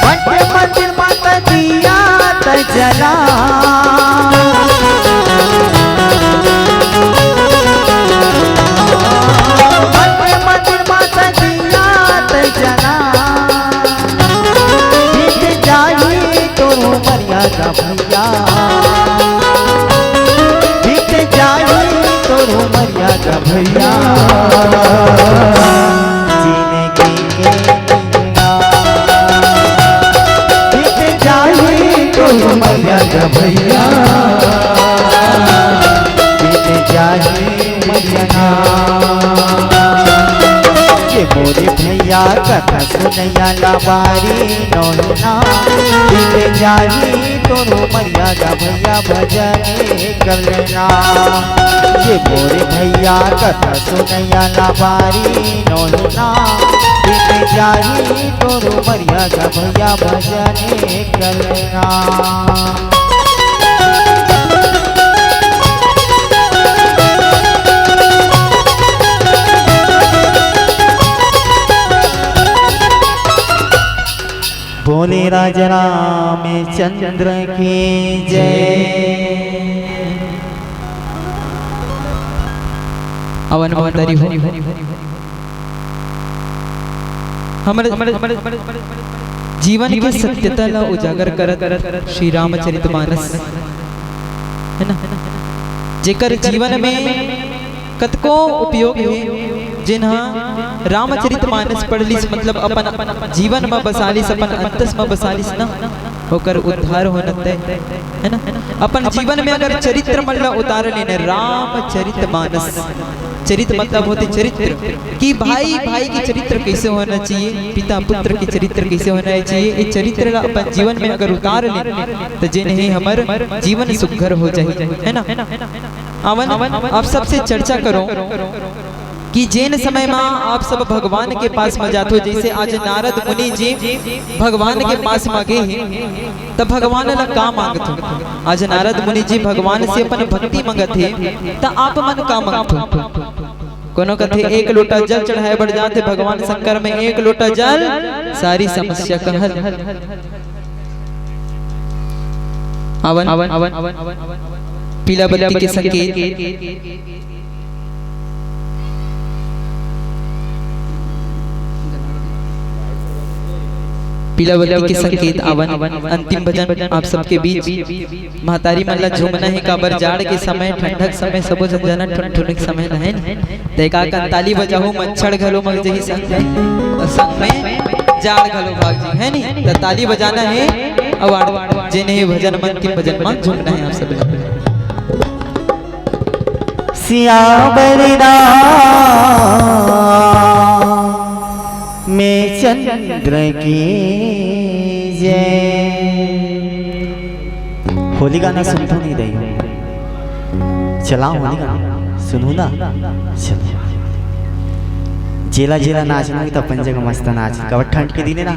बंटे मंदिर माता दिया त जला। बंटे मंदिर माता दिया त जला। बीत जाही तोरो मरिया गा भैया। बीत जाही तोरो मरिया गा भैया। जिनगी के बीत जाही तोरो मरिया गा भैया। बीत जाही मरिया ना। ये मोरे भैया कथा सुनैया ला बारी नोहे ना, बीत जाही तोरो मरिया गा भैया भजन कर लेना। ये मोरे भैया कथा सुनैया ला बारी नोहे ना, बीत जाही तोरो मरिया गा भैया भजन कर लेना। बोले राजा रामचंद्र की जय। अवन अवतारी हो। हमर जीवन के सत्यता ला उजागर करत श्री रामचरितमानस, है ना, जेकर जीवन में कतको उपयोग हे, जेन ह रामचरित मानस पढ़ लिस, मतलब अपन जीवन म बसा लिस, अपन अंतस म बसा लिस ना, ओकर उद्धार होना तय, है ना? अपन जीवन में अगर चरित्र मन ला उतार लेना, रामचरित मानस, चरित मतलब होथे चरित्र, कि भाई भाई के चरित्र कैसे होना चाहिए, पिता पुत्र के चरित्र कैसे होना चाहिए, ये चरित्र ला अपन जीवन में अगर उतार लेना, तो जेन हे हमर जीवन सुघर हो जाही, है ना? आवन, आप सबसे चर्चा करो कि जेन समय मा आप सब भगवान के पास म जाथो, जैसे आज नारद मुनि जी भगवान के पास म गे हे, त भगवान ला का मांगथो? आज नारद मुनि जी भगवान से अपन भक्ति मांगत हे, त आप मन का मांगथो? कोनो कथे एक लोटा जल चढ़ाए बर जाथे भगवान शंकर में, एक लोटा जल, सारी समस्या का हल। आवन, पीला बत्ती के संकेत। पीला बत्ती के संकेत आवन। अंतिम भजन आप सबके बीच। महतारी मन ला झूमना हे, काबर जाड़ के समय, ठंडक समय, सबो झन जानत ठुनठुनी के समय ल हे न। त एकाक ताली बजाहू, मच्छर घलो मर जही संग में, अउ संग में जाड़ घलो भाग जही, है नी? त ताली बजाना हे, अउ आड़-, जेन हे भजन मन के भजन मन झूमना हे आप सब। सियावर रामचंद्र की जय। होली गाना सुनथो नहीं दई? चलाओ होली गाना, सुनहू ना। चलो, जेला जेला नाचना हे त अपन जगह मस्त नाच, काबर ठंड के दिन हे ना।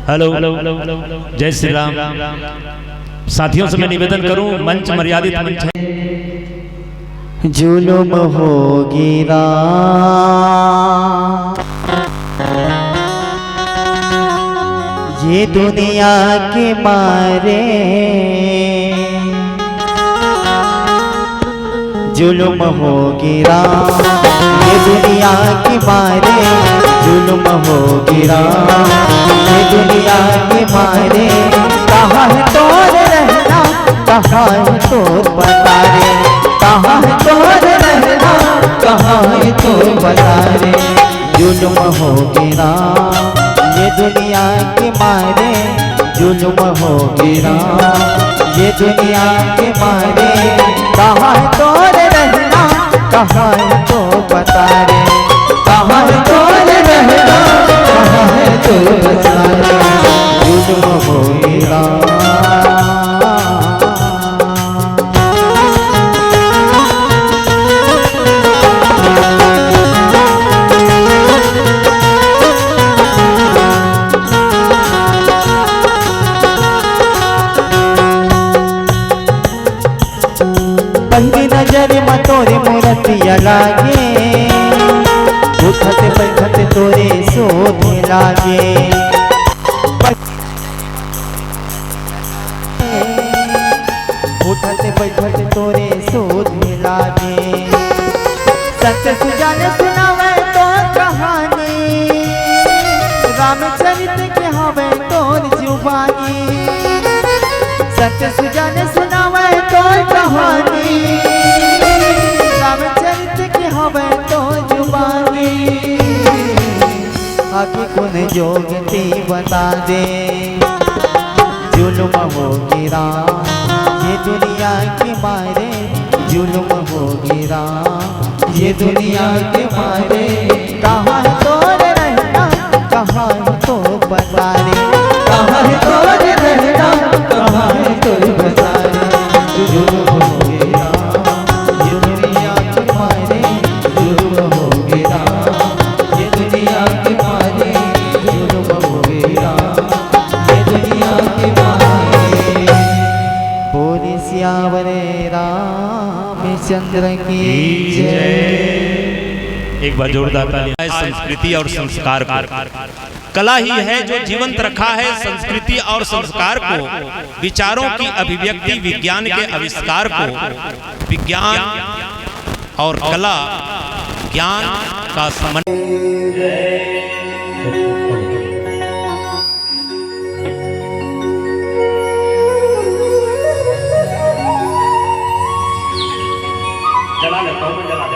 हेलो, जय श्री राम। साथियों से मैं निवेदन करूं, मंच मर्यादित मंच है। जुलुम हो गे राम, ये दुनिया के मारे। जुलुम हो गे राम, ये दुनिया के मारे। जुलुम हो गे राम, ये दुनिया के मारे। कहाँ है तोर रहना, कहाँ है तोर पतारे? कहाँ है तोर रहना, कहाँ है तोर पतारे? जुलुम हो गे राम, ये दुनिया के मारे। जुलुम हो गे राम, ये दुनिया के मारे। कहाँ है तोर रहना, कहाँ है तोर पतारे? कहाँ है तोर रहना, कहाँ है तोर पतारे? जुलुम हो गे राम। पहिली नजर म तोरे मूरतिया लागे, उठत बैठत तोरे सोधे लागे। उठत बैठत तोरे सोधे लागे। संत सुजान सुनावे तोर कहानी, रामचरित के हवे तोर जुबानी। संत सुजान सुनावे तोर कहानी, रामचरित के हवे तोर जुबानी। आके कोन जोग ते बता दे। जुलुम हो गे राम, ये दुनिया के मारे। जुलुम हो गे राम, ये दुनिया के मारे। कहाँ है तोर रहना, कहाँ है तोर पतारे? कहाँ है तोर रहना, कहाँ है तोर पतारे? जुलुम हो गे राम, ये दुनिया के मारे। जुलुम हो गे राम, ये दुनिया के मारे। जुलुम हो गे राम, ये दुनिया के मारे। बोले सियावर रामचंद्र की जय। एक बार जोरदार ताली। संस्कृति और संस्कार को, कला ही है जो जीवंत रखा है संस्कृति और संस्कार को, विचारों की अभिव्यक्ति, विज्ञान के आविष्कार को। विज्ञान और कला, ज्ञान का समन्वय। ले, तौ में जला।